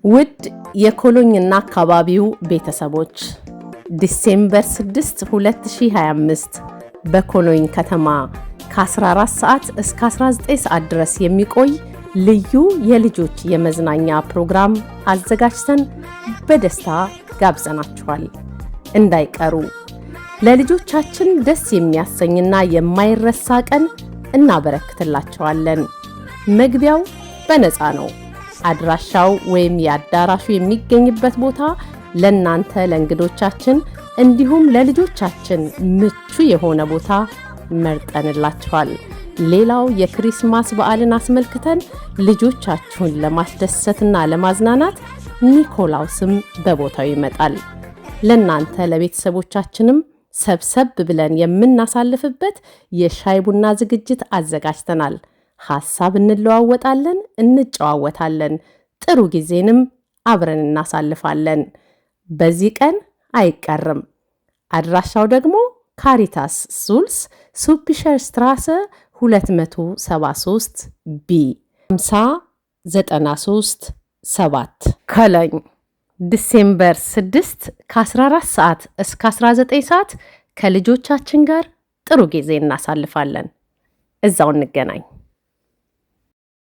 ውድ የኮሎኝና አካባቢው ቤተሰቦች፣ December 6 2025 በኮሎኝ ከተማ ከ14 ሰዓት እስከ 19 ሰዓት ድረስ የሚቆይ ልዩ የልጆች የመዝናኛ ፕሮግራም አዘጋጅተን በደስታ ጋብዘናችኋል። እንዳይቀሩ። ለልጆቻችን ደስ የሚያሰኝና የማይረሳ ቀን እናበረክትላቸዋለን። መግቢያው በነፃ ነው። አድራሻው ወይም የአዳራሹ የሚገኝበት ቦታ ለእናንተ ለእንግዶቻችን እንዲሁም ለልጆቻችን ምቹ የሆነ ቦታ መርጠንላችኋል። ሌላው የ Christmas በዓልን አስመልክተን ልጆቻችሁን ለማስደሰትና ለማዝናናት ኒኮላውስም በቦታው ይመጣል። ለእናንተ ለቤተሰቦቻችንም ሰብሰብ ብለን የምናሳልፍበት የሻይ ቡና ዝግጅት አዘጋጅተናል። ሐሳብ እንለዋወጣለን፣ እንጨዋወታለን፣ ጥሩ ጊዜንም አብረን እናሳልፋለን። በዚህ ቀን አይቀርም። አድራሻው ደግሞ ካሪታስ ሱልስ ሱፒሸር ስትራሰ 273 B 50 93 7 ኮሎኝ፣ December 6 ከ14 ሰዓት እስከ 19 ሰዓት ከልጆቻችን ጋር ጥሩ ጊዜ እናሳልፋለን። እዛው እንገናኝ።